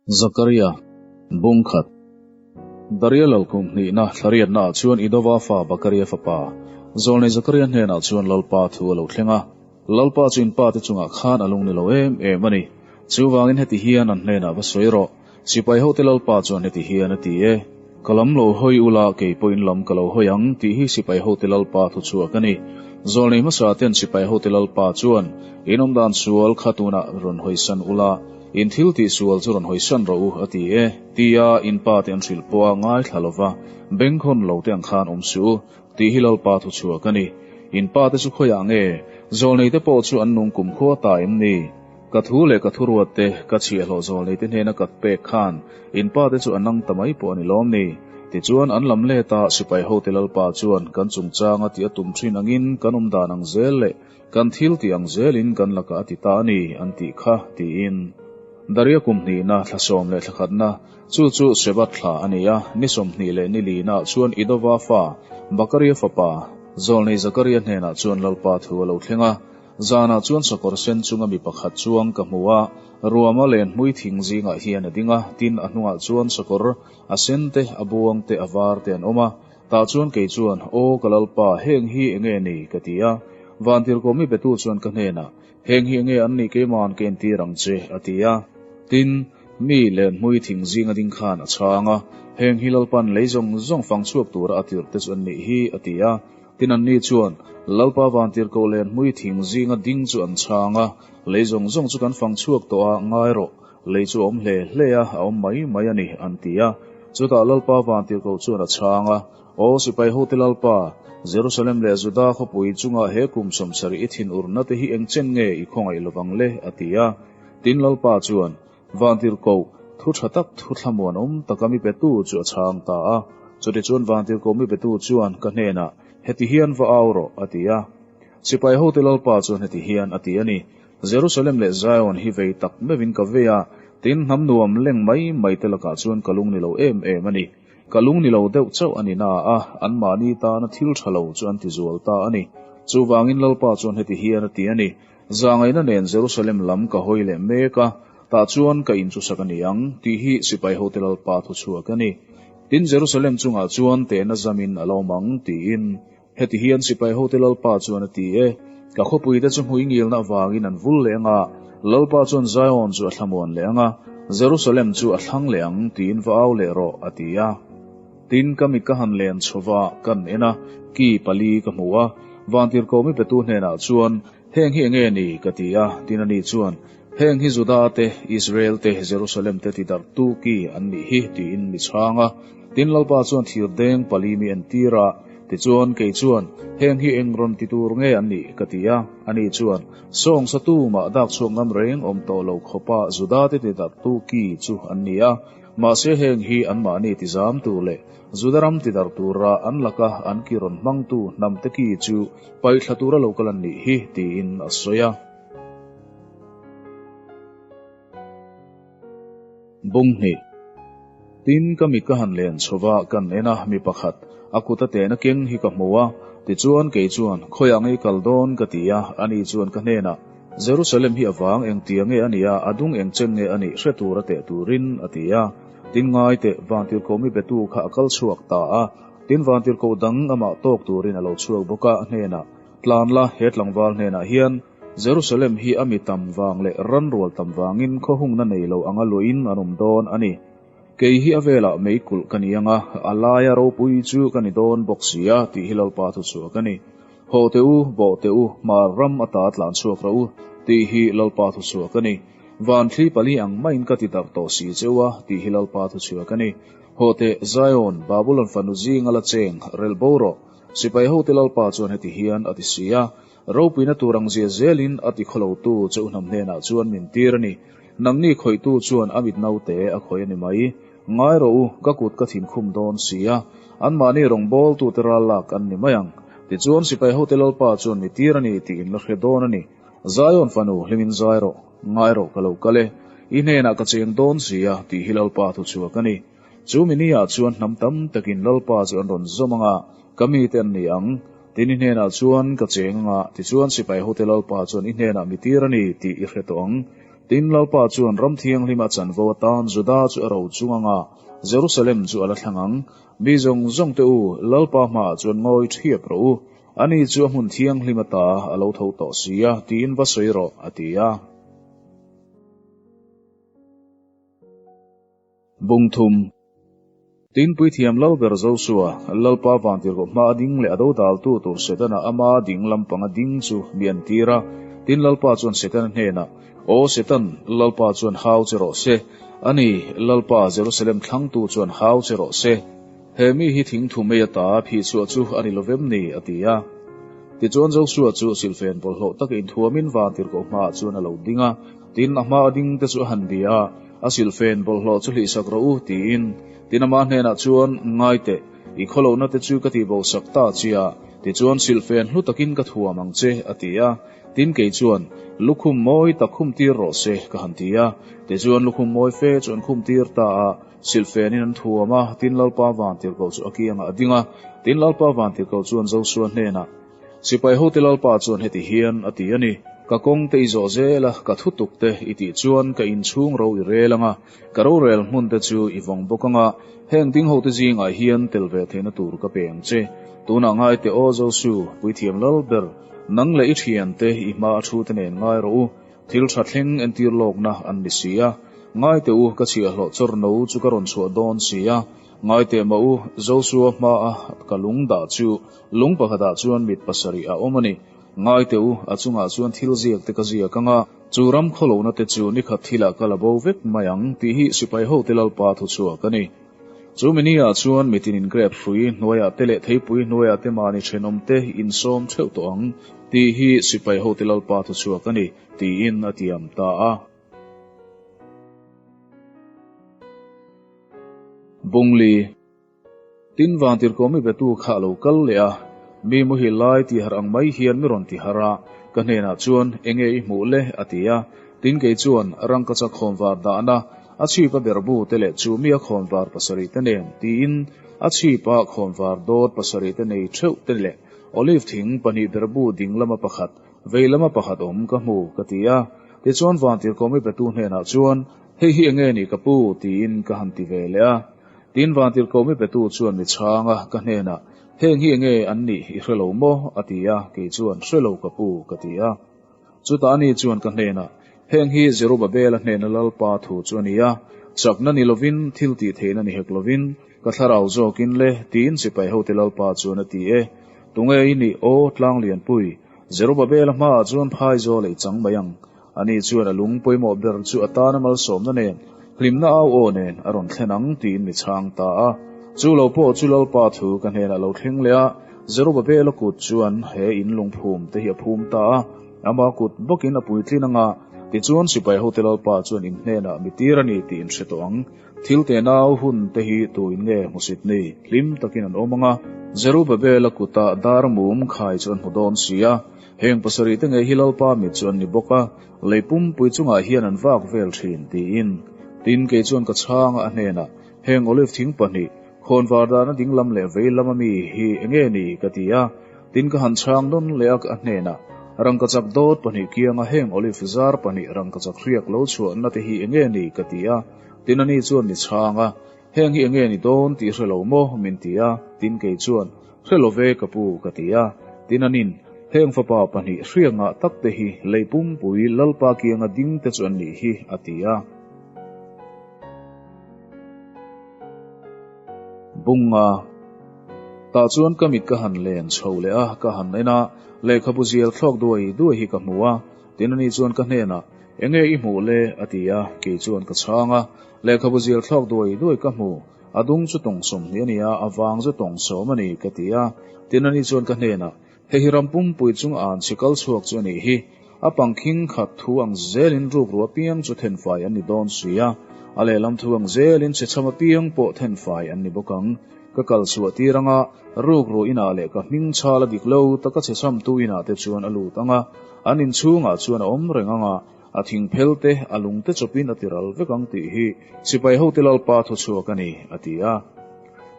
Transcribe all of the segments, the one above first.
Zakaria, Bung khat. Daria Lalkum hnihna thlariatnaah chuan Idova fa Bakaria fapa, Zawlnei Zakaria hnenah chuan Lalpa thu a lo thleng a. Lalpa chu in pate chungah khan a lung ni lo em em a ni. Chuvangin heti hian an hnenah va sawi rawh. Sipai hote Lalpa chuan heti hian a ti e, Ka lam lo hawi ula, kei pawhin lam ka lo hawi ang, tih hi sipai hote Lalpa thu chhuak a ni. Zawlnei hmasa ten sipai hote Lalpa chuan, In awmdan sual kha tunah rawn hawisan ula, in thil tih sual chu rawn hawisan rawh u, a ti e, tia in pa te an hrilh pawha ngaithla lova bengkhawn lo te ang khan awm suh u, tih hi Lalpa thu chhuak a ni. In pa te chu khawiah nge? Zawlnei te pawh chu an nung kumkhua ta em ni? Ka thu leh ka thuruat te, ka chhiahhlawh zawlnei te hnena ka pek khan in pa te chu a nang ta mai pawh a ni lawm ni? Tichuan an lam let a, sipai hote Lalpa chuan kan chungchanga tih a tum thin angin kan awm dan ang zel leh kan thil tih ang zelin kan lakah a ti ta a ni an tih kha, tiin. Daria kum hnihna, thla sawm leh thla khatna, chu chu Shebat thla a ni a, ni 20 leh ni lina chuan Idova fa, Bakaria fapa, Zawlnei Zakaria hnenah chuan Lalpa thu a lo thleng a. Zanah chuan sakawr sen chunga mi pakhat chuang ka hmu a, ruama len hmui thing zingah hian a ding a, tin a hnungah chuan sakawr a sen te, a buang te, a var te an awm a. Tah chuan kei chuan, Aw ka Lalpa, heng hi enge ni? ka ti a. Vantirhkoh mi betu chuan ka hnenah, Heng hi enge an nih keima'n ka entir ang che, a ti a. Tin, mi len hmui thing zinga ding khan a chhang a, Heng hi Lalpa'n lei zawng zawng fang chhuak tura a tirh te chu an nih hi, a ti a. Tin anni chuan, Lalpa vantirhkoh len hmui thing zinga ding chu an chhang a, lei zawng zawng chu kan fang chhuak tawh a, ngai rawh, lei chu a awm hle hle a, a awm mai mai a ni, an ti a. Chutah Lalpa vantirhkoh chuan a chhang a, Aw sipai hote Lalpa, Jerusalem leh Juda khawpui chungah he kum 70 i thinurna te hi eng chen nge i khawngaih lovang le? a ti a. Tin Lalpa chuan, Vantirhkoh, thu tha tak thu thlamuanawm taka mi petu chu a chhang ta a. Chutichuan Vantirhkoh mi petu chuan ka hnenah, Heti hian va au rawh, a ti a. Sipai hote Lalpa chuan heti hian a ti a ni, Jerusalem leh Zion hi vei tak meuhin ka vei a, tin hnam nuam leng mai mai te lakah chuan ka lung ni lo em em a ni. Ka lung ni lo deuh chauh a ni na a, anmahni tana thil tha lo chu an ti zual ta a ni. Chuvangin Lalpa chuan heti hian a ti a ni, Zahngaihna nen Jerusalem lam ka hawi leh mek a, tah chuan ka in chu sak a ni ang, tih hi sipai hote Lalpa thu chhuak a ni. Tin, Jerusalem chungah chuan tehna zamin a lo awm ang, tiin. Heti hian sipai hote Lalpa chuan a ti e, Ka khawpuite chu hmui ngilna avangin an vul leh ang a, Lalpa chuan Zion chu a thlamuan leh ang a, Jerusalem chu a thlang leh ang, tiin va au leh rawh, a ti a. Tin, ka mit ka han len chho va, kan en a, ki pali ka hmu a. Vantirhkoh mi petu hnenah chuan, Heng hi enge ni? ka ti a. Tin ani chuan, Heng hi Juda te, Israel te, Jerusalem te tidarhtu ki an nih hi, tiin mi chhang a. Tin, Lalpa chuan thir deng pali mi entir a. Tichuan, kei chuan, Heng hi eng rawn ti tur nge an nih? ka ti a. Ani chuan, Sawng satu mah dak chhuak ngam reng awm tawh lo khawpa Juda te tidarhtu ki chu an ni a. Mahse heng hi anmahni tizam tur leh Juda ram tidar tura an laka an ki rawn hmangtu hnamte ki chu paihthla tura lo kal an nih hi, tiin a sawi a. Bung hnih. Tin, ka mit ka han len chho va, kan en a, mi pakhat, a kut a tehna keng hi ka hmu a. Tichuan, kei chuan, Khawiah ngei kal dawn? ka ti a, ani chuan ka hnenah, Jerusalem hi a vang eng tia nge a nih a, a dung eng chen nge a nih hre tur a teh turin, a ti a. Tin ngai teh, Vantirhkoh mi betu kha a kal chhuak ta a. Tin Vantirhkoh dang amah tawk turin a lo chhuak bawk a, a hnenah, Tlan la, he tlangval hnenah hian Jerusalem hi a mi tam vang leh ranrual tam vangin khawhungna nei lo anga luahin an awm dawn a ni. Kei hi a velah meikulh ka ni ang a, a laia ropui chu ka ni dawn bawk si a, tih hi Lalpa thu chhuak a ni. Haw teh u, bawh teh u, hmar ram ata tlan chhuak rawh u, tih hi Lalpa thu chhuak a ni. Van thli pali ang maiin ka ti darh tawh si che u a, tih hi Lalpa thu chhuak a ni. Haw teh, Zion, Babulon fanu zinga la cheng, rel bo rawh. Sipai hote Lalpa chuan heti hian a ti si a, Ropuina tur ang zia zelin a ti khawlotu che u hnam hnenah chuan min tir a ni. Nangni khawihtu chuan a mit naute a khawih a ni mai. Ngai rawh u, ka kut ka thinkhum dawn si a, anmahni rawngbawltute ral lak an ni mai ang. Tichuan sipai hote Lalpa chuan mi tir a ni tih in la hre dawn a ni. Zion fanu hlimin zai rawh, ngai rawh ka lo kal e, i hnenah ka cheng dawn si a tih hi Lalpa thu chhuak a ni. Chu mi niah chuan hnam tam takin Lalpa chu an rawn zawm ang a, ka mite an ni ang. Tin i hnenah chuan ka cheng ang a, tichuan sipai hote Lalpa chuan i hnenah mi tir a ni tih i hre tawh ang. Tin, Lalpa chuan ram thianghlima chanvo atan Juda chu a ro chung ang a, Jerusalem chu a la thlang ang. Mi zawng zawng te u, Lalpa hmaah chuan ngawi ṭhiap rawh u. Ani chu a hmun thianghlim ata a lo tho tawh si a, tiin va sawi rawh, a ti a. Bung thum. Tin, Puithiam Lalber Josua, Lalpa vantirhkoh hma a ding leh a dodaltu tur Setana ama ding lampanga ding chu mi an tir a. Tin, Lalpa chuan Setana hnenah, Aw Setan, Lalpa chuan hau che rawh se. A ni, Lalpa, Jerusalem thlangtu chuan hau che rawh se. He mi hi thingthu mei ata phihchhuah chu a ni lovem ni? a ti a. Tichuan Josua chu silhfen bawlhhlawh taka inthuamin vantirhkoh hmaah chuan a lo ding a. Tin, a hma a ding te chu a han bia a, A silhfen bawlhhlawh chu hlihsak rawh u, tiin. Tin, ama hnenah chuan, Ngai teh, i khawlohna te chu ka tihbosak ta chia, tichuan silhfen hlu takin ka thuam ang che, a ti a. Tin, kei chuan, Lukhum mawi tak khum tir rawh se, ka han ti a. Tichuan lukhum mawi fe chu an khum tir ta a, silhfenin an thuam a, tin Lalpa vantirhkoh chu a kiangah a ding a. Tin, Lalpa vantirhkoh chuan Josua hnenah, Sipai hote Lalpa chuan heti hian a ti a ni, Ka kawng te i zawh zel a, ka thutuk te i tih chuan ka inchhung ro i rel ang a, ka rorel hmun te chu i vawng bawk ang a, heng ding hote zingah hian tel ve theihna tur ka pe ang che. Tunah ngai teh aw Josu, puithiam lal ber, nang leh i thian te i hma a thu te nen ngai rawh u, thil tha thleng entir lawkna an ni si a. Ngai teh u, ka chhiahhlawh chawr no chu ka rawn chhuah dawn si a. Ngai teh mah u, Josua hmaa ka lung dah chu lung pakhatah chuan mit pasarih a awm a ni. Ngai teh u, a chungah chuan thil ziak te ka ziak ang a, chu ram khawlohna te chu nikhat thilah ka la bo vek mai ang tih hi sipai hote Lalpa thuchhuak a ni. Chu mini-ah chuan mitin in grep hrui hnuaiah te leh theipui hnuaiah te mahni thenawm te insawm theuh tawh ang tih hi sipai hote Lalpa thuchhuak a ni, tiin a tiam ta a. Bungli, Tin vantirhkoh mi betu kha a lo kal leh a, mi muhil lai ti harh ang mai hian mi rawn ti harh a, ka hnenah chuan enge i hmuh le? a ti a. Tin kei chuan rangkachak khawnvar dahna a chhipa berhbu te leh chu mi a khawnvar pasarih te nen tiin a chhipa khawnvar dawt pasarih te nei theuh te leh olive thing pahnih berhbu ding lama pakhat vei lama pakhat awm ka hmu ka ti a. Tichuan vantirhkoh mi betu hnenah chuan Hei hi enge ni ka pu? tiin ka han ti ve leh a. Tin vantirhkoh mi petu chuan mi chhang a, ka hnenah, Heng hi enge an nih i hre lo maw? a ti a, kei chuan, Hre lo ka pu, ka ti a. Chutah ani chuan ka hnenah, Heng hi Zerubabela hnena Lalpa thu chu a ni a, chakna ni lovin, thil tih theihna ni hek lovin, ka thlarau zawkin le, tiin sipai hote Lalpa chuan a ti e. Tunge i nih, aw Tlanglianpui? Zerubabela hmaah chuan phaizawl ei chang mai ang. Ani chuan a lung pawimawh ber chu a tana malsawmna nen, hlimna au aw nen a rawn thlen ang tiin mi chhang ta a. Chu lo pawh chu Lalpa thu ka hnenah lo thleng leh a, Zerubabela kut chuan he in lungphum te hi a phum ta a, ama kut bawkin a puitlin ang a, tichuan sipai hote Lalpa chuan in hnenah mi tir a ni tih in hre tawh ang. Thil te nau hun te hi tuin nge hmusit ni? Hlim takin an awm ang a, Zerubabela kuta dar mum khai chu an hmu dawn si a. Heng pasarih te ngei hi Lalpa mit chu an ni bawk a, lei pumpui chungah hian an vak vel thin, tiin. Tin, kei chuan ka chhang a, a hnenah, Heng olive thing pahnih, khawnvar dahna dinglam leh veilam a mi hi enge ni? ka ti a. Tin, ka han chhang nawn leh a, a hnenah, Rangkachak dawt pahnih kianga heng olive zar pahnih rangkachak hriak lo chhuahna te hi enge ni? ka ti a. Tin, ani chuan mi chhang a, Heng hi enge ni dawn tih hre lo maw? min ti a. Tin, kei chuan, Hre lo ve ka pu, ka ti a. Tin anin, Heng fapa pahnih hriak ngah tak te hi lei pumpui Lalpa kianga ding te chu an nih hi, a ti a. Bunga Tah chuan ka mit ka han len chho leh a, ka han en a, lehkhabu zial thlawk duai duai hi ka hmu a. Tin ani chuan ka hnenah, Enge i hmuh le? a ti a, kei chuan ka chhang a, Lehkhabu zial thlawk duai duai ka hmu. A dung chu tawng sawmhnih a ni a, a vang chu tawng sawm a ni, ka ti a. Tin ani chuan ka hnenah, Hei hi ram pumpui chung an chhe kal chhuak chu a nih hi. A pangkhing khat thu ang zelin rukru apiang chu thenfai an ni dawn si a, a lehlam thu ang zelin chhechham apiang pawh thenfai an ni bawk ang. Ka kal chhuah tir anga, rukru inah leh ka hming chhal a dik lo taka chhechhamtu inah te chuan a lut ang a, an inchhungah chuan a awm reng ang a, A thing phel te, a lung te chawpin a ti ral vek ang tih hi sipai hote Lalpa thaw chhuak a ni, a ti a.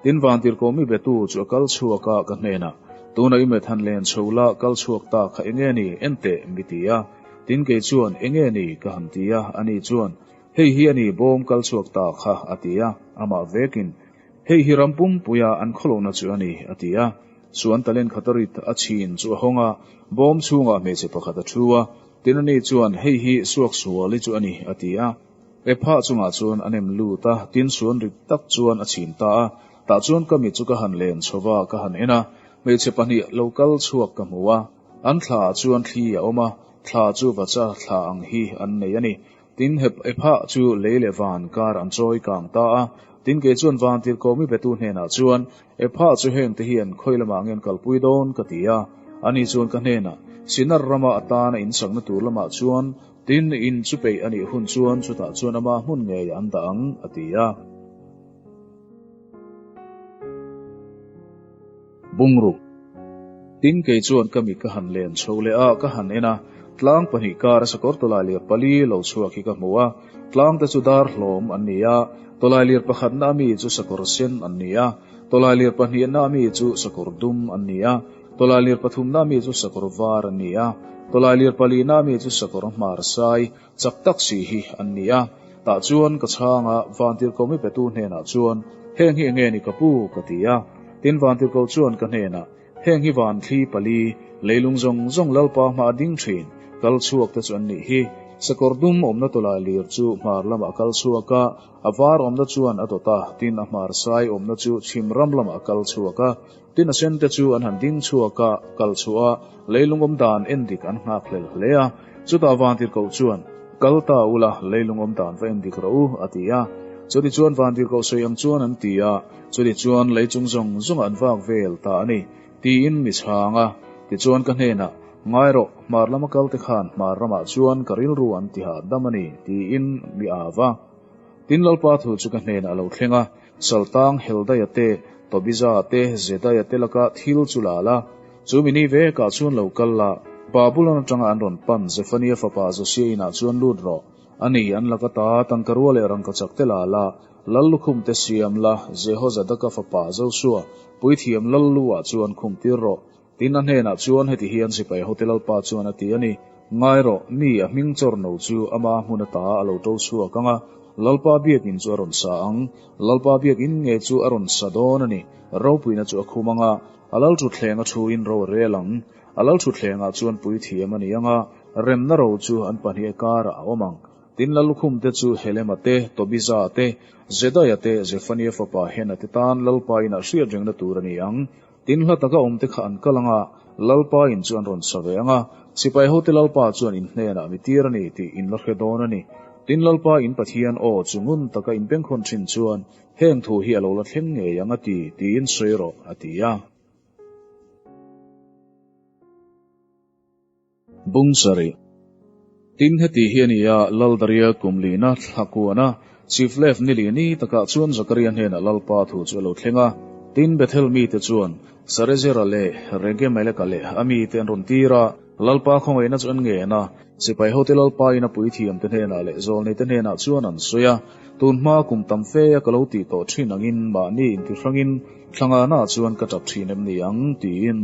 Tin, vantirhkoh mi betu chu a kal chhuak a, ka hnenah, Tuna i met han len chho la, kal chhuak ta kha enge ni, en teh, mi ti a. Tin, kei chuan, Enge ni? ka han ti a, ani chuan, Hei hi a ni bawm kal chhuak ta kha, a ti a, amah vekin, Hei hi ram pumpuia an khawlohna chu a ni, a ti a. Suan talent khata rit a chhin chu a hawng a, bawm chhungah hmeichhe pakhat a thu a. Tin, ani chuan, Hei hi suaksuali chu a ni, a ti a. Epha chungah chuan a nem lut a, tin suan rit tak chuan a chhin ta a. Tah chuan ka mit chu ka han len chho va, ka han en a, hmeichhe pahnih lo kal chhuak ka hmu a. An thlaah chuan thli a awm a, thla chu vacha thla ang hi an nei a ni. Tin, Epha chu lei leh van kar an chawi kang ta a. Tin, kei chuan van tirhkoh mi betu hnenah chuan, Epha chu hengte hian khawi lamah nge an kalpui dawn? ka ti a. Ani chuan ka hnenah, Sinar rama atana insakna tur lamah chuan Tin, in chu peih a nih hun chuan chutah chuan ama hmun ngei an dah ang, a ti a. Bungruk. Tin, kei chuan ka mit ka han len chho leh a, ka han en a, tlang pahnih kar a sakawr tawlailir pali lo chhuak hi ka hmu a. Tlang te chu dar hlawm an ni a, tawlailir pakhatna ami chu sakawr sen an ni a, tawlailir pahnihna ami chu sakawr dum an ni a, Tawlailir pathumna mi chu sakawr var an ni a, tawlailir palina mi chu sakawr hmar sai chak tak si hi an ni a. Tah chuan ka chhang a, Vantirhkoh mi petu hnenah chuan, Heng hi enge ni ka pu? ka ti a. Tin, Vantirhkoh chuan ka hnenah, Heng hi van thli pali, leilung zawng zawng Lalpa hma a ding thin, kal chhuak te chu an nih hi. Sakawr dum awmna tawlailir chu hmar lamah a kal chhuak a, a var awmna chuan a dawt a, tin a hmar sai awmna chu chhim ram lamah a kal chhuak a. Tin a sente chu an han ding chhuak a, kal chhuah a, leilung awm dan en dik an nghak hlel hle a. Chutah Vantirhkoh chuan, Kal ta ula, leilung awm dan va en dik rawh u, a ti a. Chutichuan Vantirhkoh sawi ang chuan an ti a, chutichuan lei chung zawng zawngah an vak vel ta a ni, tiin mi chhang a. Tichuan ka hnenah, Ngai rawh, hmar lama kalte khan hmar ramah chuan ka rilru an ti hahdam a ni, tiin mi au a. Tin Lalpa thu chu ka hnenah a lo thleng a, Saltang Heldaia te, Tobiza te, Zedaia te laka thil chu la la. Chu mi ni vekah chuan lo kal la, Babulon atanga an rawn pan Zephania fapa Josia inah chuan lut rawh. A ni, an laka ta tangkarua leh rangkachak te la la, lal lukhum te siam la, Jehozadaka fapa Josua, puithiam lal lu ah chuan khum tir rawh. Tin, a hnenah chuan heti hian sipai hote lalpa chuan a ti a ni, Ngai rawh, mi a hming chawr no chu ama hmun ata a lo to chhuak ang a, Lalpa biakinn chu a rawn sa ang, Lalpa biakinn nge chu a rawn sa dawn a ni, ropuina chu a khum ang a, a lal thutthleng a thuin ro a rel ang, a lal thutthlengah chuan puithiam a ni ang a, remna ro chu an pahnih karah a awm ang. Tin, Lallukhum te chu Helema te, Tobiza te, Zedaia te, Zefania fapa Hena te tan Lalpa inah hriat rengna tur a ni ang. Tin hla taka awmte kha an kal ang a, Lalpa in chu an rawn sa ve ang a, sipai hote Lalpa chuan in hnenah mi tir a ni tih in la hre dawn a ni. Tin Lalpa in Pathian aw chu ngun taka in bengkhawn thin chuan heng thu hi a lo la thleng ngei ang a ti, tiin sawi rawh, a ti a. Bung sarih. Tin, heti hi a ni a, Laldaria kum lina thla kuana Chiflef ni li ni takah chuan Zakaria hnenah Lalpa thu chu a lo thleng a. Tin, Bethel mite chuan Sarezera leh Regemeleka leh a mite an rawn tir a, Lalpa khawngaihna chu an ngen a. Sipai hote Lalpa in a puithiamte hnenah leh zawlneite hnenah chuan an sawi a, Tun hma kum tam fe a ka lo tih tawh thin angin mahni intihrangin thla ngana chuan ka tap thin em ni ang? tiin.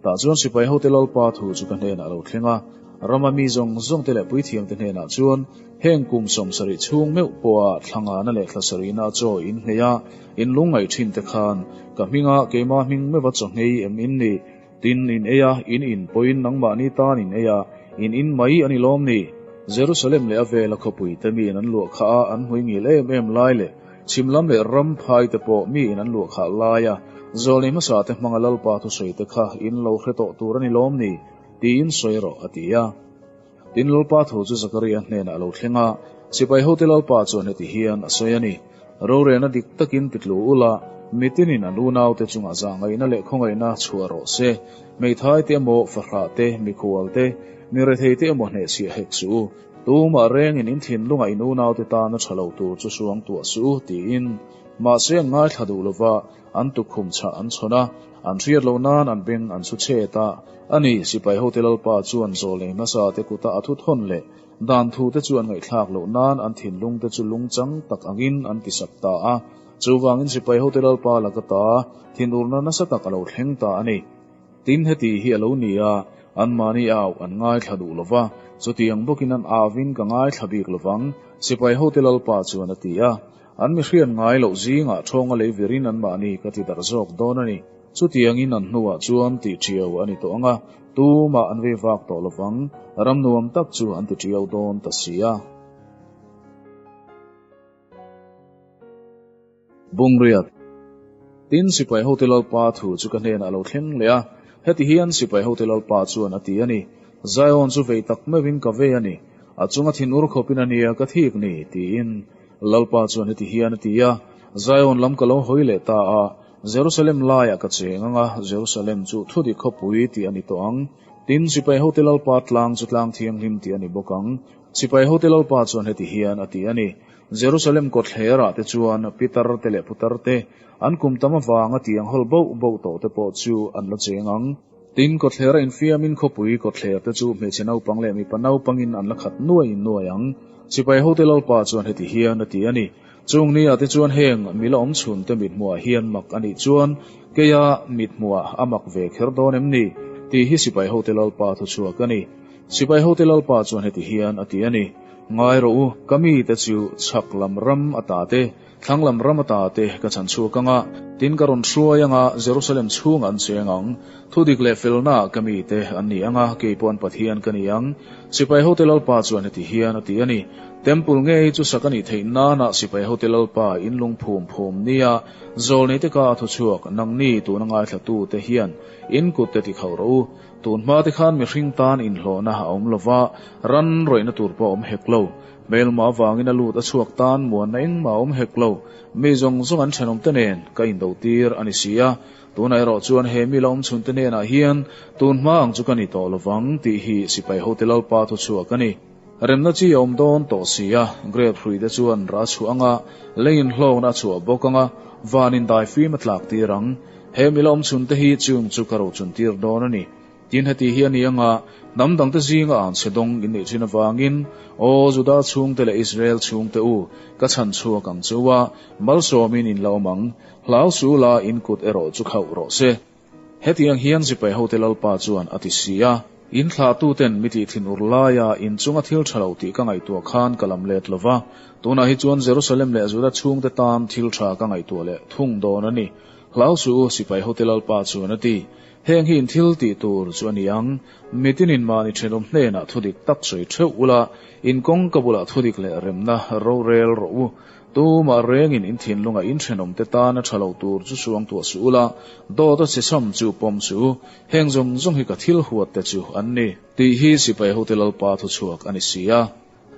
Tah chuan sipai hote Lalpa thu chu ka hnenah a lo thleng a, rama mi zawng zawngte leh puithiamte hnenah chuan, Heng kum 70 chhung meuh pawha thla ngana leh thla sarihna chaw in nghei a, in lungngaih thinte khan, ka hminga keima hming meuha chaw nghei em in ni? Tin, in ei a, in in pawhin nangmahni tan in ei a, in in mai a ni lawm ni? Jerusalem leh a vela khawpuite miin an luah khah a, an hmui ngil em em lai leh Chhim lam leh ram phai te pawh mi in an luah khah lai a, zawlni hmasa te hmanga Lalpa thusawi te kha in lo hre tawh tur a ni lawm ni? tiin sawi rawh a ti a. Tin Lalpa thu chu Zakaria hnenah a lo thleng a, sipai hote Lalpa chuan heti hian a sawi a ni, Rorelna dik takin titlu ula, mitinin an unaute chungah zahngaihna leh khawngaihna chhuah rawh se, hmeithai te emaw, fahrah te, mikhual te, mi rethei te emaw hnehchhiah hek suh u. Tumah rengin in thinlungah in unaute tana tha lo tur chu suang tuah suh u, tiin. Mahse an ngaithla duh lova, an tukkhum chhah an chhawn a, an hriat loh nan an beng an chhu chhet a. A ni, sipai hote Lalpa chuan zawlei hmasa te kuta a thuthawn leh dan thu te chu an ngaihthlak loh nan an thinlung te chu lungchang tak angin an tisak ta a. Chuvangin sipai hote Lalpa laka ta thinurna nasa tak a lo thleng ta a ni. Tin, heti hi a lo ni a, Anmahni au an ngaithla duh lo va, chutiang bawkin an auvin ka ngaithla bik lo vang, sipai hote Lalpa chuan a ti a. An mi hriat ngai loh zingah ṭhawnga lei virin anmahni ka ti darh zawk dawn a ni. Chutiangin an hnuah chuan tih ṭiau a ni tawh ang a, tumah an vei vak tawh lo vang, ram nuam tak chu an ti ṭiau dawn ta si a. Bungriat. Tin, sipai hote Lalpa thu chu ka hnenah a lo thleng leh a, heti hian sipai hote Lalpa chuan a ti a ni, Zion chu vei tak meuhin ka vei a ni, a chunga thinur khawpin a nia ka thik ni, tiin. Lalpa chuan heti hian a ti a, Zion lam ka lo hawi leh ta a, Jerusalem laiah ka cheng ang a, Jerusalem chu thudik khawpui tih a ni tawh ang. Tin, sipai hote Lalpa tlang chu tlang thianghlim tih a ni bawk ang. Sipai hote Lalpa chuan heti hian a ti a ni, Jerusalem kawtthlerah te chuan pitar te leh putar te, an kum tam avanga tiang hawl boh boh tawh te pawh chu an la cheng ang. Tin, kawtthlera infiamin khawpui kawtthler te chu hmeichhe naupang leh mipa naupangin an la khat nuai nuai ang. Sipai hote Lalpa chuan heti hian a ti a ni, Chung ni ah te chuan heng mi la awm chhun te mithmuhah hian mak a nih chuan keia mithmuhah a mak ve kher dawn em ni? tih hi sipai hote Lalpa thuchhuak a ni. Sipai hote Lalpa chuan heti hian a ti a ni, Ngai rawh u, ka mite chu chhak lam ram ata te, thlang lam ram ata te ka chhan chhuak ang a, tin ka rawn hruai ang a, Jerusalem chhungah an cheng ang. Thudik leh felnaah ka mite an ni ang a, kei pawh an Pathian ka ni ang. Sipai hote Lalpa chuan heti hian a ti a ni, Temple ngei chu sak a nih theih nana sipai hote Lalpa in lungphum phum nia zawlneite ka thuchhuak nangni tuna ngaithlatute hian in kutte tikhauh rawh u. Tun hma te khan mihring tan inhlawhna a awm lo va, ran rawihna tur pawh a awm hek lo. Hmelma avangin a lut a chhuak tan muanna engmah a awm hek lo. Mi zawng zawng an thenawmte nen ka indo tir a ni si a. Tunah erawh chuan he mi la awm chhunte hnenah hian tun hma ang chu ka ni tawh lo vang tih hi sipai hote Lalpa thuchhuak a ni. Remna chi a awm dawn tawh si a, grape hrui te chuan ra chhuah anga, leiin hlawkna a chhuah bawk anga, vanin daifim a tlak tir ang. He mila awm chhunte hi chung chu ka rochun tir dawn a ni. Tin, heti hi a ni anga, hnam dangte zinga ang chhe dawng in neih thin avangin, Aw Juda chhungte leh Israel chhungte u, ka chhan chhuak ang che u a, malsawmin in la awm ang, hlau su la in kut erawh chu khauh rawh se. Hetiang hian sipai hote Lalpa chuan a ti si a, In thlahtuten mi tih thin ur laia in chunga thil tha lo tih ka ngaihtuah khan ka lam let lo va, tunah hi chuan Jerusalem leh Juda chhungte tan thil tha ka ngaihtuah leh thung dawn a ni. Hlau suh u, sipai hote Lalpa chuan a ti. Heng hi in thil tih tur chu a ni ang. Mitinin mahni thenawm hnenah thudik tak sawi theuh ula, in kawngka bulah thudik leh remna rorel rawh u. Tumah rengin in thinlungah in thenawmte tana tha lo tur chu suangtuah suh ula, dawt a chhechham chu pawm suh u. Heng zawng zawng hi ka thil huat te chu an ni. Tih hi sipai hote Lalpa thuchhuak a ni si a.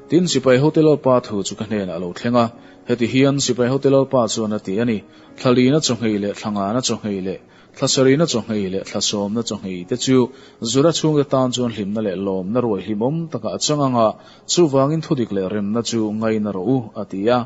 Tin, sipai hote Lalpa thu chu ka hnenah a lo thleng a, heti hian sipai hote Lalpa chuan a ti a ni, Thla lina chawnghei leh thla ngana chawnghei leh thla sarihna chawnghei leh thla sawmna chawnghei te chu Juda chhungte tan chuan hlimna leh lawmna ruai hlimawm takah a chang ang a, chuvangin thudik leh remna chu ngaina rawh u, a ti a.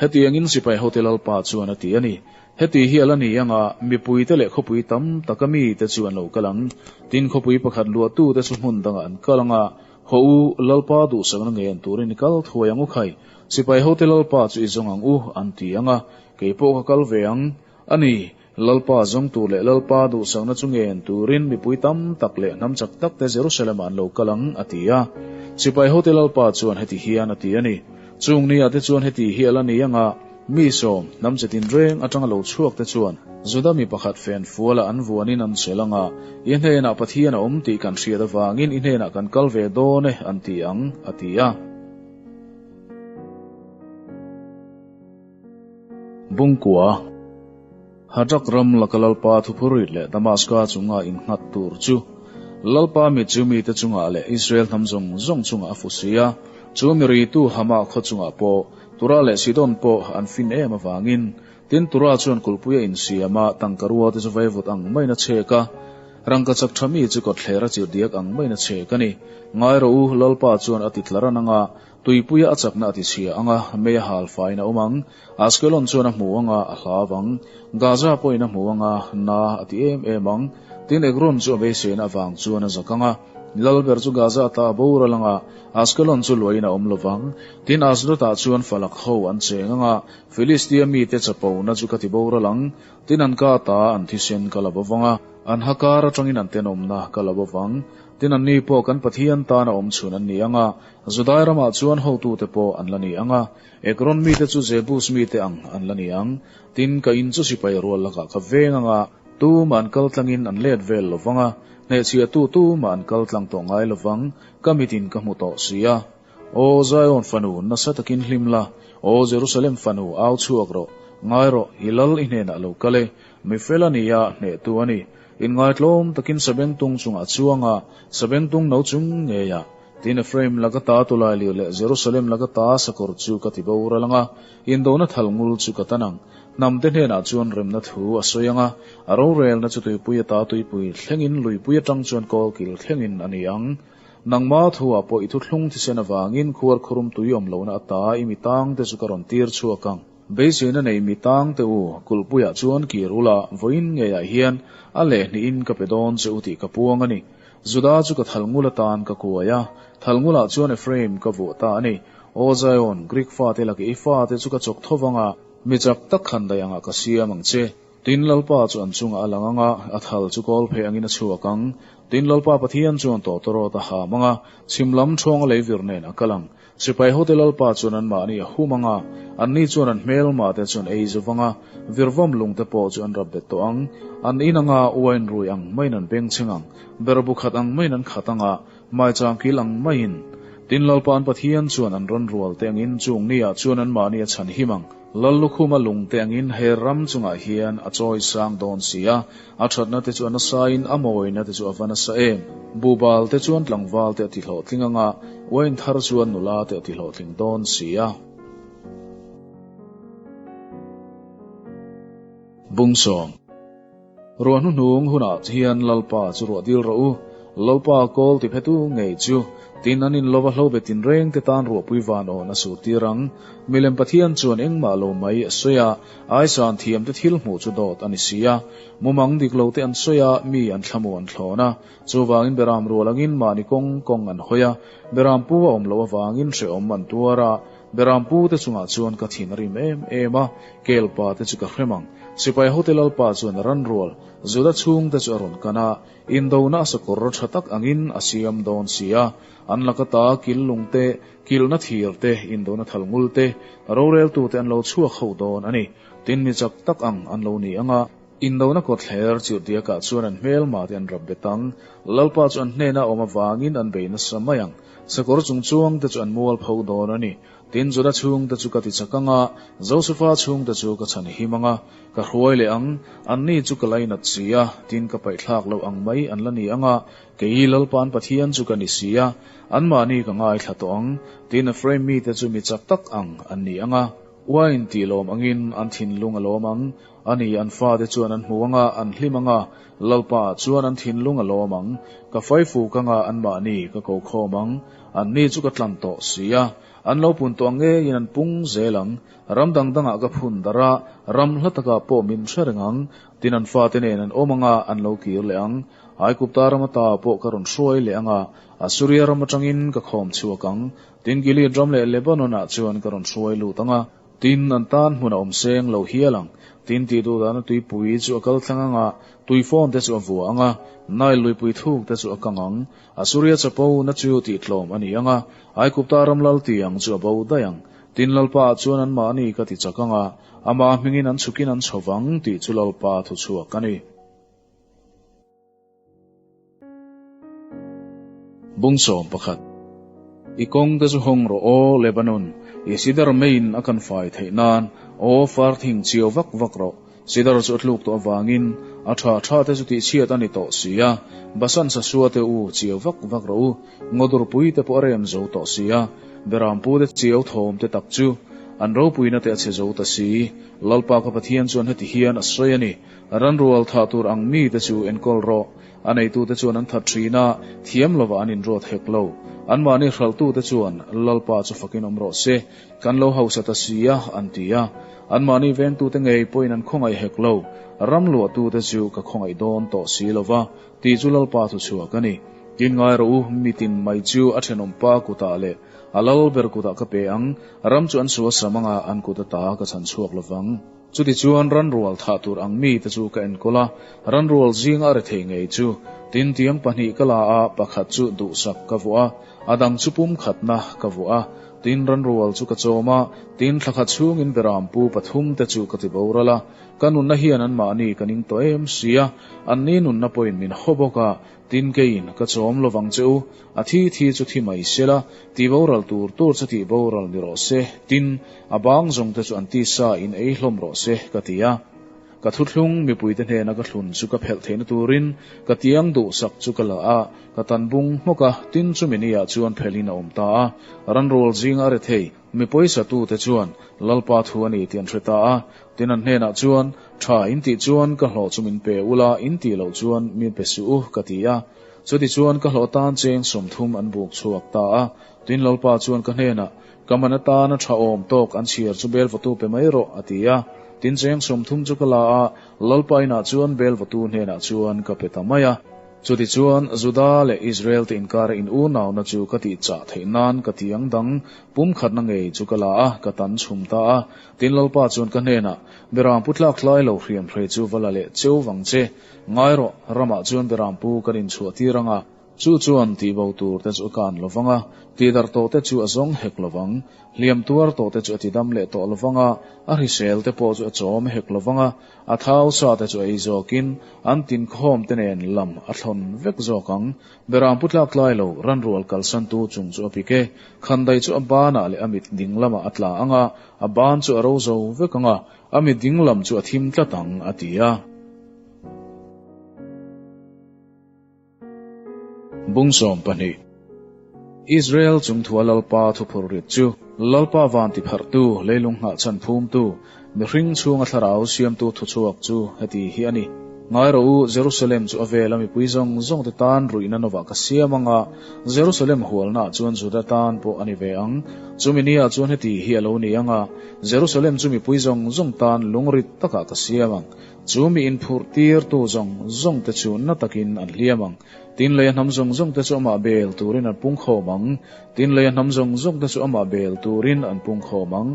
Hetiangin sipai hote Lalpa chuan a ti a ni. Heti hi a la ni ang a, mipuite leh khawpui tam taka mite chu an lo kal ang. Tin, khawpui pakhat luahtute chu hmun dangah an kal ang a, Haw u, Lalpa duhsakna ngei an turin i kal thuai ang u khai, sipai hote Lalpa chu i zawng ang u, an ti ang a, kei pawh ka kal ve ang. A ni, Lalpa zawng tur leh Lalpa duhsakna chu ngei an turin mipui tam tak leh hnam chak tak te Jerusalem-ah an lo kal ang, a ti a. Sipai hote Lalpa chuan heti hian a ti a ni, Chung ni ah te chuan heti hi a la ni ang a, Mi sawm, hnam che tinreng atanga lo chhuak te chuan Juda mi pakhat fen fuala an vuanin an sel ang a, I hnenah Pathian a awm tih kan hriat avangin i hnenah kan kal ve dawn e, an ti ang, a ti a. Bungkua, Hadrak ram laka Lalpa thuphurit leh Damaska chunga innghat tur chu Lalpa mit chu mite chungah leh Israel hnam zawng zawng chungah a fu si a, chu mi ritu Hamah khaw chungah pawh Tura leh Sidon pawh an fin em avangin, tin Tura chuan kulhpui a insiam a, tangka rua te chu vaivut ang maiin a chhek a, rangka chak tha mi chu kawtthler a chirh diak ang maiin a chhek a ni. Ngai rawh u, Lalpa chuan a ti tlar an ang a, tuipuia a chakna a ti chhia ang a, mei a hal faiin a awm ang. Askelon chuan a hmu ang a, a hlau ang. Gaza pawhin a hmu ang a, na a ti em em ang. Tin Ekron chu a beiseina avang chuan a zak ang a, Lalber chu Gaza ta a boral ang a, Askelon chu luahin a awm lo vang. Tin, Asdod-ah chuan falak ho an cheng ang a, Filistia mite chapona chu ka ti boral ang. Tin, an ka ta an thisen ka la bo vang a, an ha kar atangin an tenawmna ka la bo vang. Tin, anni pawh kan Pathian tana awm chhun an ni ang a, Judai ramah chuan hotute pawh an la ni ang a, Ekron mite chu Jebus mite ang an la ni ang. Tin, ka in chu sipai rual lakah ka veng ang a, tumah an kal tlangin an let vel lo vang a, hnehchhiahtu tumah an kal tlang tawh ngai lo vang, ka mitin ka hmu tawh si a. Aw Zion fanu, nasa takin hlim la, Aw Jerusalem fanu, au chhuak rawh, ngai rawh, i lal i hnenah lo kal e, mi fel a ni a, hnehtu a ni. Inngaitlawm takin sabengtung chungah a chuang a, sabengtung no chung ngeiah. Tin, Ephraim laka ta tulailir leh Jerusalem laka ta sakawr chu ka ti boral ang a, indona thal ngul chu ka tan ang. Hnamte hnenah chuan remna thu a sawi ang a, a rorelna chu tuipui ata tuipui thlengin luipui atang chuan kawlkil thlengin a ni ang. Nangma thuah pawh i thuthlung thisen avangin khuar khurum tui awm lohna ata i mi tangte chu ka rawn tir chhuak ang. Beiseina nei mi tangte u, kulhpuiah chuan kir ula, vawiin ngeiah hian a lehhnihin ka pe dawn che u tih ka puang a ni. Juda chu ka thalngul atan ka kuai a, thalngulah chuan Ephraim ka vuah ta a ni. Aw Zion, Greek fate laka i fate chu ka chawk tho vang a, mi chak tak khan daih angah ka siam ang che. Tin, Lalpa chu an chungah a lang ang a, a thal chu kawl phei angin a chhuak ang. Tin, Lalpa Pathian chuan tawtawrawt a ham ang a, chhim lam ṭhawnga lei vir nen a kal ang. Sipai hote Lalpa chuan anmahni a hum ang a, anni chuan an hmelmate chu an ei zo vang a, virvawm lungte pawh chu an rap bet tawh ang. An in anga uain rui ang maiin an bengchheng ang, berbu khat ang maiin an khat ang a, maichang kil ang maiin. Tin, Lalpa an Pathian chuan an rawn rual te angin chung niah chuan anmahni a chhanhim ang. Lal lukhuma lungte angin he ram chungah hian a chawi sang dawn si a, a thatna te chu a nasain a mawina te chu a va nasa em. Bubal te chuan tlangval te a ti hlawhtling anga, uain thar chuan nula te a ti hlawhtling dawn si a. Bungsawm. Ruah hnuhnung hunah hian Lalpa chu ruah dil rawh u, Lalpa kawl ti phetu ngei chu, tin an in lova hlo be tinreng te tan ruahpui van awn a sur tir ang. Milem Pathian chuan engmah lo mai a sawi a, aisan thiam te thil hmuh chu dawt a ni si a. Mumang dik lo te an sawi a, mi an thlamu an thlawn a. Chuvangin beram rual angin mahni kawng kawng an hawi a, beram pu a awm loh avangin hrehawm an tuar a. Beram pu te chungah chuan ka thin a rim em em a, kelpa te chu ka hrem ang. Sipai hote Lalpa chuan a ran rual, Juda chhungte chu a rawn kan a, indona a sakawr tha tak angin a siam dawn si a. An laka ta kil lung te, kilhna thir te, indona thal ngul te, roreltute an lo chhuak ho dawn a ni. Tin, mi chak tak ang an lo ni ang a. Indona kawtthler chirhdiakah chuan an hmelma te an rap bet ang. Lalpa chu an hnena awm avangin an bei nasa mai ang. Sakawr chung chuangte chu an mual pho dawn a ni. Tin, Juda chhungte chu ka ti chak ang a, Josefa chhungte chu ka chhan him ang a, ka hruai leh ang. Anni chu ka lainat si a, tin ka paihthlak loh ang mai an la ni ang a, kei Lalpa an Pathian chu ka ni si a, anmahni ka ngaithla tawh ang. Tin, Ephraim mite chu mi chak tak ang an ni ang a. Uain tih lawm angin an thinlung a lawm ang. A ni, an fate chuan an hmu ang a, an hlim ang a, Lalpa chuan an thinlung a lawm ang. Ka faifuk ang a, anmahni ka ko khawm ang. Anni chu ka tlan tawh si a, an lo pun tawh ang ngeiin an pung zel ang. Ram dang dangah ka phun darh a, ram hla takah pawh min hre reng ang. Tin, an fate nen an awm ang a, an lo kir leh ang. Aikupta ram ata pawh ka rawn hruai leh ang a, Asuria ram atangin ka khawm chhuak ang. Tin, Gilead ram leh Lebanon-ah chuan ka rawn hruai lut ang a. Tin, an tan hmun a awm seng lo hial ang. Tin, tih duh dana tuipui chu a kal thlang ang a, tuifawn te chu a vua ang a, Nile luipui thuk te chu a kang ang. Asuria chapo na chu tihtlawm a ni ang a, Aikupta ram lal tiang chu a bo daih ang. Tin, Lalpa ah chuan anmahni ka ti chak ang a, amah hmingin an chhukin an chho vang, tih chu Lalpa thuchhuak a ni. Bungsawm pakhat. I kawng te chu hawng rawh aw Lebanon, i sidar meiin a kan fai theih nan, aw far thing chiau vak vak rawh. Sidar chu a tluk tawh avangin a tha tha te chu tihchhiat a ni tawh si a, Basan sasua te u chiau vak vak rawh u, ngawdur pui te pawh a rem zo tawh si a, Berampu te chiau thawm te tak chu an ropuina te a chhe zo ta si. Lalpa ka Pathian chuan heti hian a sawi a ni. Ranrual thah tur ang mite chu enkawl rawh. A neitute chuan an that thin a, thiam lovah an inruat hek lo. Anmahni hralhtute chuan, Lalpa chu fakin awm rawh se, kan lo hausa ta si a, an ti a. Anmahni vengtute ngei pawhin an khawngaih hek lo. Ram luahtute chu ka khawngaih dawn tawh si lo va, tih chu Lalpa thuchhuak a ni. Tin ngai rawh u, mitin mai chu a thenawmpa kutah leh. A lal ber kutah ka pe ang, ram chu an suasam anga an kut ata ka chhan chhuak lovang. Chutichuan ranrual thah tur ang mite chu ka enkawl a, ranrual zinga a rethei ngei chu. Tin, tiang pahnih ka la a, pakhat chu duhsak ka vuah a, a dang chu pumkhatna ka vuah a. Tin, ranrual chu ka chawm a, tin, thla khat chhungin berampu pathumte chu ka ti boral a. Ka nunna hian anmahni ka ning tawh em si a, anni nunna pawhin min haw bawk a, tin keiin ka chawm lovang che u, a thi thi chu thi mai sela, ti boral tur tur chu tih boral ni rawh se, tin, a bang zawng te chu an tisa in ei hlawm rawh se, ka ti a. Ka thuthlung mipuite hnena ka thlun chu ka phelh theihna turin ka tiang duhsak chu ka la a, ka tan bung hmawk a, tin chumi niah chuan phelhin a awm ta a. Ranrual zinga a rethei, mi pawisa tute chuan Lalpa thu a ni tih an hre ta a, tin an hnenah chuan, Tha in tih chuan ka hlawh chu min pe ula, in tih loh chuan min pe suh u, ka ti a. Chutichuan ka hlawh tan cheng 30 an buk chhuak ta a. Tin Lalpa chuan ka hnenah, Ka man atana tha awm tawk an chhiar chu bel vawtu pe mai rawh, a ti a. Tin cheng 30 chu ka la a, Lalpa inah chuan bel vawtu hnenah chuan ka pe ta mai a. Chutichuan Juda leh Israel te inkara in unauna chu ka tih chah theih nan ka tiang dang pumkhatna ngei chu ka la a, ka tan chhum ta a. Tin Lalpa chuan ka hnenah, Beram pu tlak tlai lo hriam hrei chu va la leh cheu vang che. Ngai rawh, ramah chuan beram pu kan inchhuah tir ang a. Chu chuan tihbo tur te chu a kan lo vang a, tihdarh tawh te chu a zawng hek lo vang. Hliam tuar tawh te chu a tidam leh tawh lo vang a, a hrisel te pawh chu a chawm hek lo vang a, a thau sa te chu a ei zawkin an tinkhawm te nen lam a thlawn vek zawk ang. Beram pu tlak tlai lo, ranrual kalsantu chung chu a pik e. Khandai chu a banah leh a mit ding lamah a tla ang a, a ban chu a ro zo vek ang a, a mit ding lam chu a thim tlat ang, a ti a. Bung 12 Israel chungthua Lalpa thuphur rit chu Lalpa van tipharhtu, leilung nghahchhan phumtu, mihring chhunga thlarau siamtu thuchhuak chu heti hi a ni. Ngai rawh u, Jerusalem chu a vela mipui zawng zawng te tan ruihna novah ka siam ang a, Jerusalem hualnaah chuan Juda tan pawh a ni ve ang. Chumi niah chuan heti hi a lo ni ang a, Jerusalem chu mipui zawng zawng tan lungrit takah ka siam ang. Chu mi inphurh tirtu zawng zawng te chu na takin an hliam ang. Tin lei a hnam zawng zawng te chu amah bel turin an pungkhawm ang. Tin lei a hnam zawng zawng te chu amah bel turin an pungkhawm ang.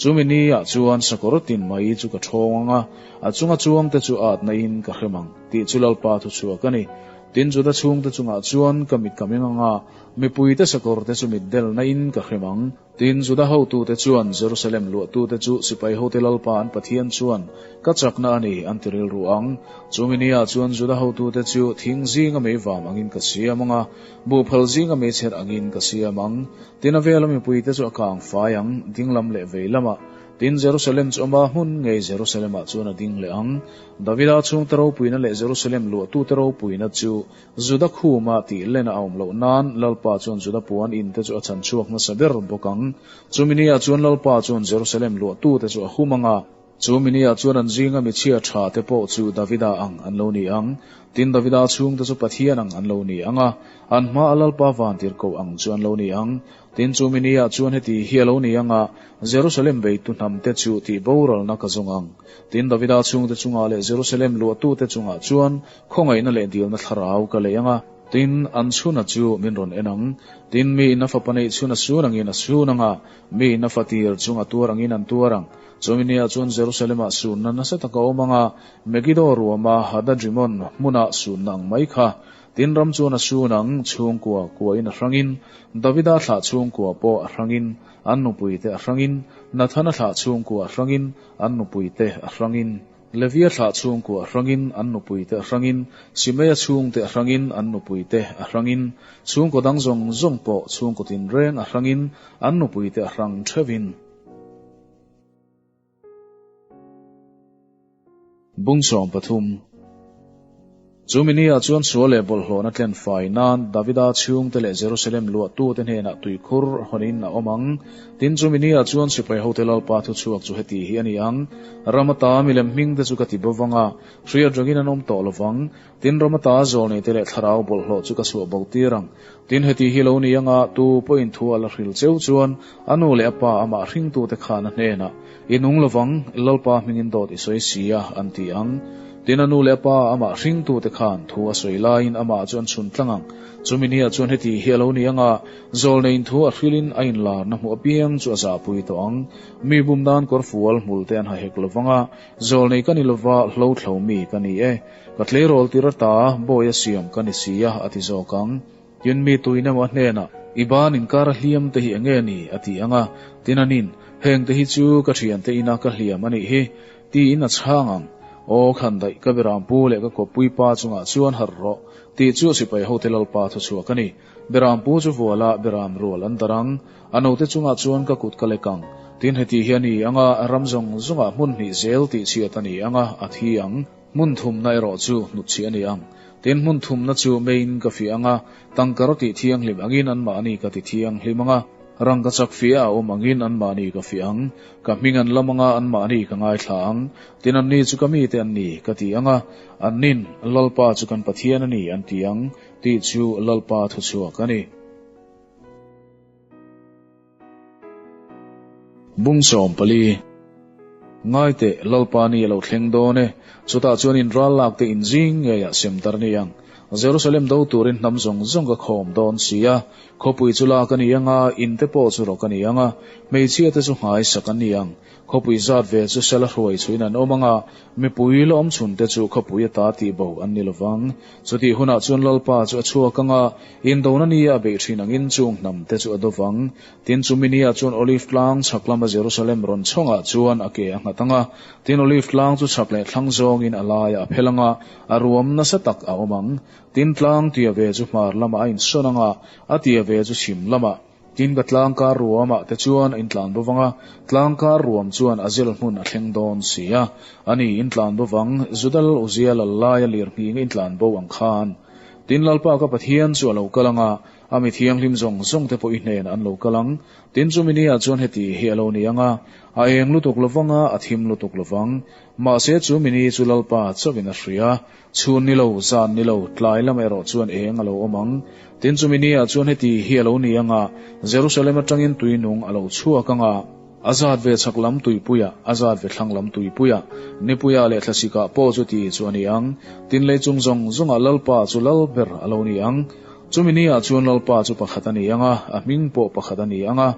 Chu mi ni ah chuan sakawr tin mai chu ka ṭhawng ang a, a chunga chuang te chu atna in ka hrem ang, tih chu Lalpa thuchhuak a ni. Tin Juda chhungte chungah chuan ka mit ka meng ang a, mipuite sakawr te chu mitdelna in ka hrem ang. Tin, Juda hotute chuan Jerusalem luahtute chu sipai hote Lalpa an Pathian chuan ka chakna a ni an ti rilru ang. Chumi niah chuan Juda hotute chu thing zinga mei vam angin ka siam ang a, buhphal zinga mei chher angin ka siam ang. Tin, a vela mipuite chu a kang fai ang, dinglam leh vei lamah. Tin, Jerusalem chu ama hmun ngei Jerusalemah chuan a ding leh ang. Davida chhungte ropuina leh Jerusalem luahtute ropuina chu Juda khuma tih len a awm loh nan Lalpa chuan Juda puan in te chu a chhan chhuak hmasa ber bawk ang. Chumi niah chuan Lalpa chuan Jerusalem luahtute chu a hum ang a, chumi niah chuan an zinga michhia tha te pawh chu Davida ang an lo ni ang. Tin, Davida chhungte chu Pathian ang an lo ni ang a, an hmaa Lalpa vantirhkoh ang chu an lo ni ang. Tin, chumi niah chuan heti hi a lo ni ang a, Jerusalem beitu hnamte chu tih boralna ka zawng ang. Tin, Davida chhungte chungah leh Jerusalem luahtute chungah chuan Khawngaihna leh dilna thlarau ka lei ang a, tin, an chhuna chu min rawn en ang. Tin, mi in a fapa neih chhun a sun angin a sun ang a, mi in a fa tir chung a tuar angin an tuar ang. Chumi niah chuan Jerusalem-ah sunna nasa tak a awm ang a, Megiddo ruama Hadadrimon hmuna sunna ang mai kha. Tin, ram chuan a sun ang, chhungkua kuain a hrangin, Davida thlah chhungkua pawh a hrangin, an nupuite a hrangin, Nathana thlah chhungkua a hrangin, an nupuite a hrangin. Levia thlah chhungkua a hrangin, an nupuite a hrangin, Simeia chhungte a hrangin, an nupuite a hrangin, chhungkaw dang zawng zawng pawh chhungkaw tinreng a hrangin, an nupuite a hrang theuhin. Bung 13. Chu mi niah chuan sual leh bawlhhlawhna tlen fai nan Davida chhungte leh Jerusalem luahtute hnenah tuikhur hawnin a awm ang. Tin, chu mi niah chuan sipai hote Lalpa thuchhuak chu heti hi a ni ang, Ram ata milem hmingte chu ka ti bo vang a, hriat rengin an awm tawh lo vang. Tin, ram ata zawlneite leh thlarau bawlhhlawh chu ka chhuah bo tir ang. Tin, heti hi lo ni anga tu pawhin thu a la hril cheu chuan a nu leh a pa amah hringtute khan a hnenah, I nung lo vang, Lalpa hmingin dawt i sawi si a, an ti ang. Tin, a nu leh a pa amah hringtute khan thu a sawi laiin amah chu an chhun tlang ang. Chumi niah chuan heti hi a lo ni ang a, zawlneiin thu a hrilhin a inlarna hmuh apiang chu a zahpui tawh ang. Mi bum nan kawrfual hmul te an ha hek lo vang a, zawlnei ka ni lova hlothlo mi ka ni e. Ka tleirawl tir ata bawi a siam ka ni si a, a ti zawk ang. Tin, mi tuin emaw a hnenah, I ban inkar a hliam te hi enge ni? a ti ang a. Tin, anin, Heng te hi chu ka thiante ina ka hliam a nih hi, tiin a chhang ang. Aw, khandaih, ka Berampu leh ka kawppui pa chungah chuan harh rawh, tih chu sipai hote Lalpa thuchhuak a ni. Berampu chu vuala Beram rual an darh ang. A note chungah chuan ka kut ka lek ang. Tin, heti hi a ni ang a, ram zawng zawngah hmun hnih zel tih chhiat a ni ang a, a thi ang. Hmun thumna erawh chu hnutchhi a ni ang. Tin, hmun thumna chu meiin ka fiah ang a, tangkar tih thianghlim angin anmahni ka ti thianghlim ang a, rangkachak fiah a awm angin anmahni ka fiah ang. Ka hming an lam ang a, anmahni ka ngaithla ang. Tin, anni chu ka mite an ni, ka ti ang a, annin, Lalpa chu kan Pathian a ni, an ti ang, tih chu Lalpa thuchhuak a ni. Bung 14. Ngai teh, Lalpa ni a lo thleng dawn e, chutah chuan in ral lak te in zing ngeiah sem tar ni ang. Jerusalem do turin hnam zawng zawng ka khawm dawn si a, khawpui chu lak a ni ang a, in te pawh chu rawk a ni ang a, hmeichhia te chu nghaisak an ni ang. Khawpui zat ve chu sela hruai chhuin an awm ang a, mipui la awm chhun te chu khawpui ata tihbo an ni lovang. Chutih hunah chuan Lalpa chu a chhuak ang a, indona nia a beih thin angin chung hnam te chu a do vang. Tin, chumi nia chuan Olive tlang chhak lama Jerusalem rawn chhawngah chuan a ke a nghat ang a, tin, Olive tlang chu chhak leh thlang zawngin a laiah a phel ang a, a ruam nasa tak a awm ang. Tin, tlang tia ve chu hmar lamah a insawn ang a, a tia ve chu chhim lamah. Tin, ka tlang kar ruamah te chuan a intlan bo vang a, tlang kar ruam chuan a zel hmun a thleng dawn si a. A ni, intlan bo vang, Juda lal Uzia lal laia lirnghing intlan bo ang khan. Tin, Lalpa ka Pathian chu a lo kal ang a, a mi thianghlim zawng zawng te pawh i hnenah an lo kal ang. Tin, chumi niah chuan heti hi a lo ni ang a, a eng lutuk lo vang a, a thim lutuk lo vang. Mahse, chumi ni chu Lalpa chauhin a hria. Chhun ni lo, zan ni lo, tlai lam erawh chuan eng a lo awm ang. Tin, chumi niah chuan heti hi a lo ni ang a, Jerusalem atangin tui nung a lo chhuak ang a, a zat ve chhak lam tuipuiah, a zat ve thlang lam tuipuiah, nipuiah leh thlasikah pawh chuti chu a ni ang. Tin, lei chung zawng zawngah Lalpa chu lal ber a lo ni ang. Chumi niah chuan Lalpa chu pakhat a ni ang a, a hming pawh pakhat a ni ang a,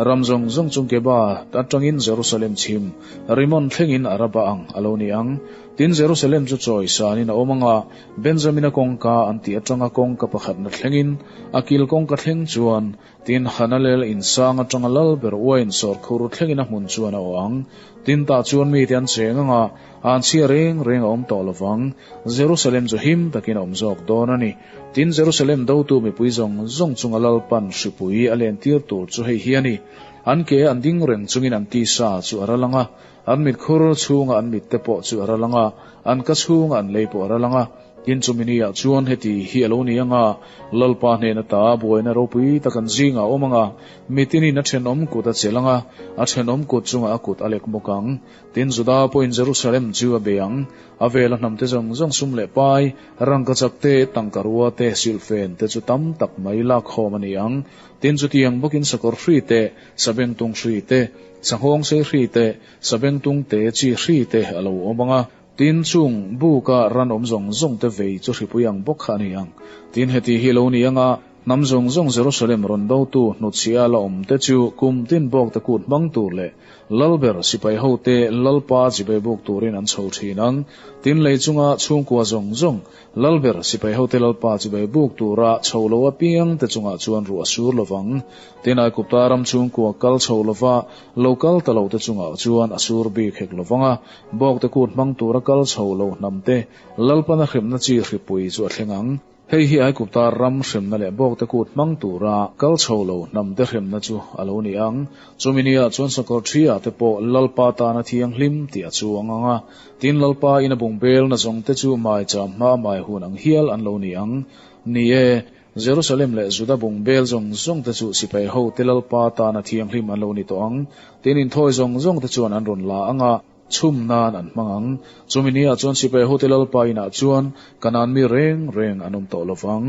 ram zawng zawng chung Geba atangin Jerusalem chhim, Rimon thlengin Araba ang a lo ni ang. Tin, Jerusalem chu chawi sanin a awm ang a, Benjamina kawngka an tih atanga kawngka pakhatna thlengin, a kil kawngka thleng chuan, tin, Hanalel insang atanga lal ber uain sawrkhur thlengin a hmun chuan a awh ang. Tin, tah chuan mite an cheng ang a, an chhia reng reng a awm tawh lo vang. Jerusalem chu him takin a awm zawk dawn a ni. Tin, Jerusalem dotu mipui zawng zawng chunga Lalpan hripui a lentir tur chu hei hi a ni, An ke an ding reng chungin an tisa chu a ral ang a, An mit khur chhunga an mit te pawh chu a ral ang a, an ka chhunga an lei pawh a ral ang a. Tin, chumi niah chuan heti hi a lo ni ang a, Lalpa hnen ata buaina ropui tak an zingah a awm ang a, mitinin a thenawm kut a chelh ang a, a thenawm kut chungah a kut a lek bawk ang. Tin, Juda pawhin Jerusalem chu a bei ang. A vela hnamte zawng zawng sum leh pai, rangkachak te, tangkarua te, silhfen te chu tam tak mai lakkhawm a ni ang. Tin, chutiang bawkin sakawr hri te, sabengtung hri te, Sanghawng sei hri te, sabengtung te chi hri te a lo awm ang a, tin chung buka ran awm zawng zawng te vei chu hripui ang bawk kha a ni ang. Tin heti hi lo ni ang a, hnam zawng zawng Jerusalem rawn dotu hnutchhia la awm te chu kum tin bawk te kut hmang tur leh Lalber sipai ho te Lalpa chibai buk turin an chho thin ang. Tin lei chunga chhungkua zawng zawng Lalber sipai hote Lalpa chibai buk tura chho lo apiang te chungah chuan ruah a sur lovang. Tin, Aigupta ram chhungkua kal chho lova lo kal ta lo te chungah chuan a sur bik hek lovang a, bawkte kut hmang tura kal chho lo hnam te Lalpana hremna chi hripui chu a thleng ang. Hei hi Aigupta ram hremna leh bawkte kut hmang tura kal chho lo hnam te hremna chu a lo ni ang. Chumi niah chuan sakawr ṭhi-ah te pawh Lalpa tana thianghlim tih a chuang ang a, tin Lalpa ina bungbel na zawng te chu maicham hma mai hun ang hial an lo ni ang. Ni e, Jerusalem leh Juda bungbel zawng zawng te chu sipai ho te Lalpa tana thianghlim an lo ni tawh ang. Tin inthawi zawng zawng te chuan an rawn la ang a, chhum nan an hmang ang. Chumi niah chuan sipai ho te Lalpa inah chuan Kanaan mi reng reng an awm tawh lo vang.